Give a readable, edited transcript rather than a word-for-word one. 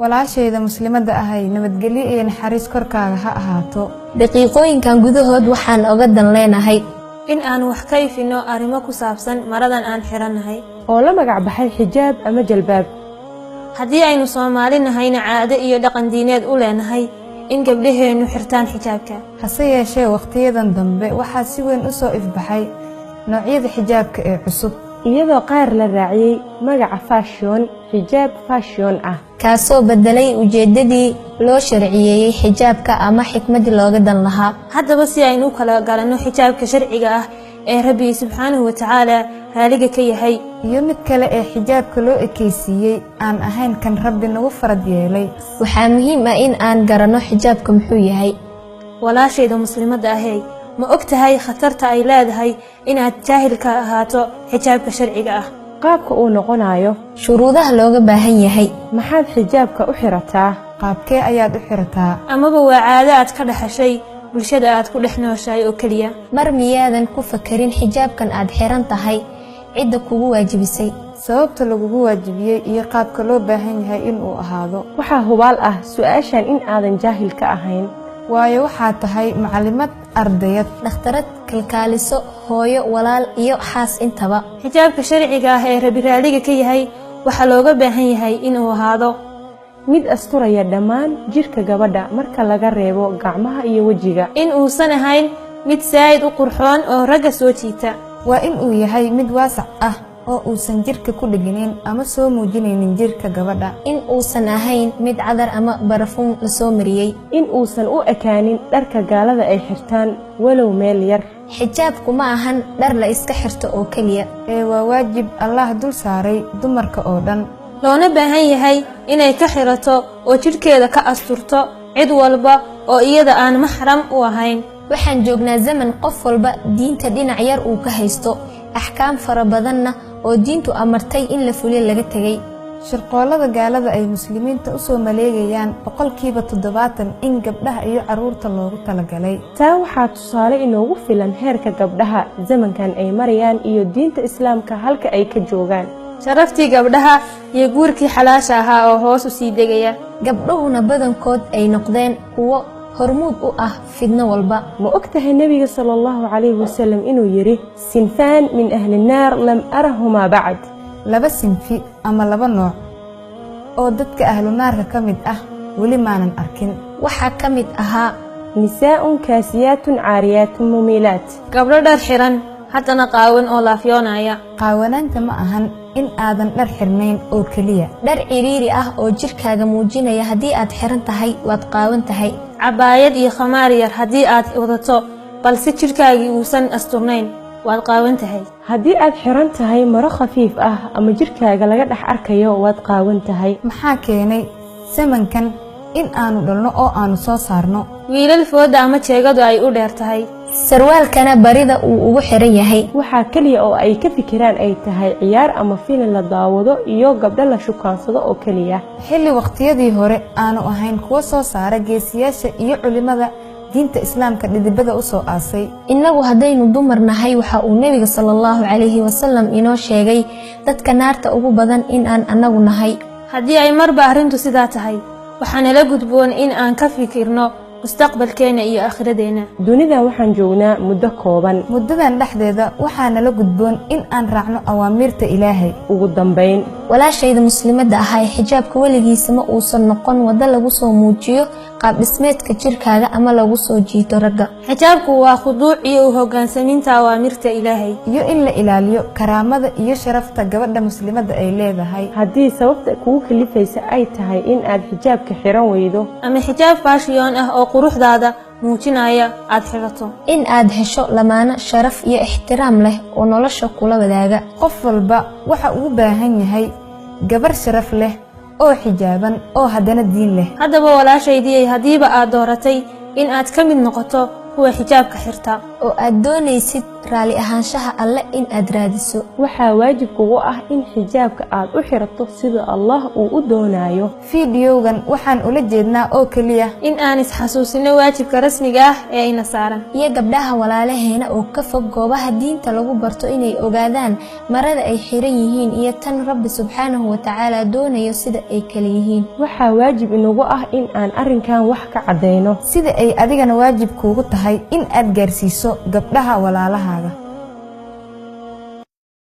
Walaashayda Muslimadda ahay, nabadgelyo iyo naxariis korkaaga ha ahaato. Daqiiqooyinkan gudahood waxaan oga dan leenahay in aan wax ka ifino arrimo ku saabsan maradan aan xirannahay oo la magac baxay xijaab ama jalbaab. Haddii aynu Soomaali nahayna, caado iyo dhaqan diineed u leenahay in gabdhaheennu xirtaan xijaabka. Hase yeeshee, wakhtiyadan dambe waxaa si weyn u soo ifbaxay noocyada xijaabka ee cusub, iyadoo qaar la raaciyey magaca fashion, xijaab fashion ah, kaasoo bedelay ujeeddadii loo sharciyeeyey xijaabka ama xikmadii looga dan lahaa. Haddaba, si aynu u kala garanno xijaabka sharciga ah ee Rabbi subxaanahu wa tacaala raaliga ka yahay iyo mid kale ee xijaabka loo ekaysiiyey aan ahayn kan Rabbi nagu farad yeelay, waxaa muhiim ah in aan garanno xijaabka muxuu yahay. Walaashayda Muslimadda ahey, ma og tahay khatarta ay leedahay inaad jaahilka ahaato xijaabka sharciga ah? Qaabka uu noqonayo, shuruudaha looga baahan yahay, maxaad xijaabka u xirataa, qaabkee ayaad u xirataa, amaba waa caado aad ka dhaxashay bulshada aad ku dhex nooshahay oo keliya? Mar miyaadan ku fakarin xijaabkan aad xiran tahay cidda kugu waajibisay, sababta lagugu waajibiyey iyo qaabka loo baahan yahay inuu ahaado? Waxaa hubaal ah su'aashan in aadan jaahil ka ahayn, waayo waxaa tahay macalimad, ardayad, dhakhtarad, kalkaaliso, hooyo, walaal iyo xaas intaba. Xijaabka sharciga ah ee Rabi raaliga ka yahay waxaa looga baahan yahay inuu ahaado mid asturaya dhammaan jidhka gabadha marka laga reebo gacmaha iyo wejiga, in uusan ahayn mid saa'id u qurxoon oo ragga soo jiita, waa in uu yahay mid waasac ah oo uusan jidhka ku dheginin ama soo muujinaynin jidhka gabadha, in uusan ahayn mid cadar ama barafuun lasoo mariyey, in uusan u ekaanin dharka gaalada ay xirtaan walow meel yar. Xijaabku ma ahan dhar la iska xirto oo keliya ee waa waajib Allah dul saaray dumarka oo dhan, loona baahan yahay inay ka xirato oo jidhkeeda ka asturto cid walba oo iyada aan maxram u ahayn. Waxaan joognaa zaman qof walba diinta dhinac yar uu ka haysto, axkaam fara badanna oo diintu amartay in la fuliyo laga tegay. Shirqoolada gaalada ay Muslimiinta u soo maleegayaan, 70% in gabdhaha iyo carruurta loogu talagalay. Taa waxaa tusaale inoogu filan heerka gabdhaha zamankan ay marayaan iyo diinta Islaamka halka ay ka joogaan. Sharaftii gabdhaha iyo guurkii xalaasha ahaa oo hoos u sii degaya, gabdhuhuna badankood ay noqdeen kuwo hormuud u ah fidno walba. Ma og tahay Nebiga sala Allahu calayhi wasalam inuu yidhi: "Sinfaan min ahli nnaar lam arahumaa bacd"? Laba sinfi ama laba nooc oo dadka ahlu naarka ka mid ah weli maanan arkin. Waxaa ka mid ahaa "Nisaa'un kaasiyaatun caariyaatun mumiilaat." Gabdho dhar xiran haddana qaawan oo laafyoonaya. Qaawanaanta ma ahan in aadan dhar xirnayn oo keliya. Dhar ciriiri ah oo jidhkaaga muujinaya haddii aad xiran tahay, waad qaawan tahay. Cabaayad iyo khamaar yar haddii aad wadato balse jidhkaagii uusan asturnayn, waad qaawan tahay. Haddii aad xiran tahay maro khafiif ah ama jidhkaaga laga dhex arkayo, waad qaawan tahay. Maxaa keenay zamankan in aanu dhalno oo aanu soo saarno wiilal fooda ama jeegadu ay u dheer tahay, sarwaalkana barida uu ugu xiran yahay, waxaa keliya oo ay ka fikiraan ay tahay ciyaar ama filin la daawado iyo gabdho la shukaansado oo keliya, xilli wakhtiyadii hore aanu ahayn kuwo soo saara geesiyaasha iyo culimada diinta Islaamka dhidibada u soo aasay? Innagu haddaynu dumar nahay, waxa uu Nebiga sala Allahu calayhi wasalam inoo sheegay dadka naarta ugu badan in aan annagu nahay. Haddii ay marba arrintu sidaa tahay, waxaa nala gudboon in aan ka fikirno mustaqbalkeenna iyo aakhiradeenna. Dunidan waxaan joognaa muddo kooban. Muddadan dhexdeeda waxaa nala gudboon in aan raacno awaamiirta Ilaahay. Ugu dambayn, walaashayda Muslimadda ahaa, ee xijaabka weligiisa ma uusan noqon waddo lagu soo muujiyo qaab dhismeedka jirkaaga ama lagu soo jiito ragga. Xijaabku waa khuduuc iyo u hoggaansamiinta awaamirta Ilaahay, iyo in la ilaaliyo karaamada iyo sharafta gabadha Muslimadda ay leedahay. Haddii sababta kugu kalifaysa ay tahay in aad xijaabka xiran weydo, ama xijaab fashion ah oo quruxdaada muujinaya aad xidhato, in aad hesho lamaano sharaf iyo ixtiraam leh oo nolosha kula wadaaga. Qof walba waxa uu u baahan yahay gabar sharaf leh oo xijaaban oo haddana diin leh. Haddaba walaashaydii, haddiiba aad dooratay in aad ka mid noqoto kuwa xijaabka xirta. Oo aad doonaysid raalli ahaanshaha Alle in aad raadiso, waxaa waajib kugu ah in xijaabka aad u xirato sida Allah uu u doonayo. Fiidiyowgan waxaan ula jeednaa oo keliya in aan isxasuusino waajibka rasmiga ah ee ayna saaran, iyo gabdhaha walaalaheena oo ka fog goobaha diinta lagu barto inay ogaadaan marada ay xiran yihiin iyo tan Rabbi subxaanahu watacaala doonayo sida ay kala yihiin. Waxaa waajib inagu ah in aan arrinkan wax ka caddayno, sida ay adigana waajib kuugu tahay in aad gaarsiiso gabdhaha walaalahaaga.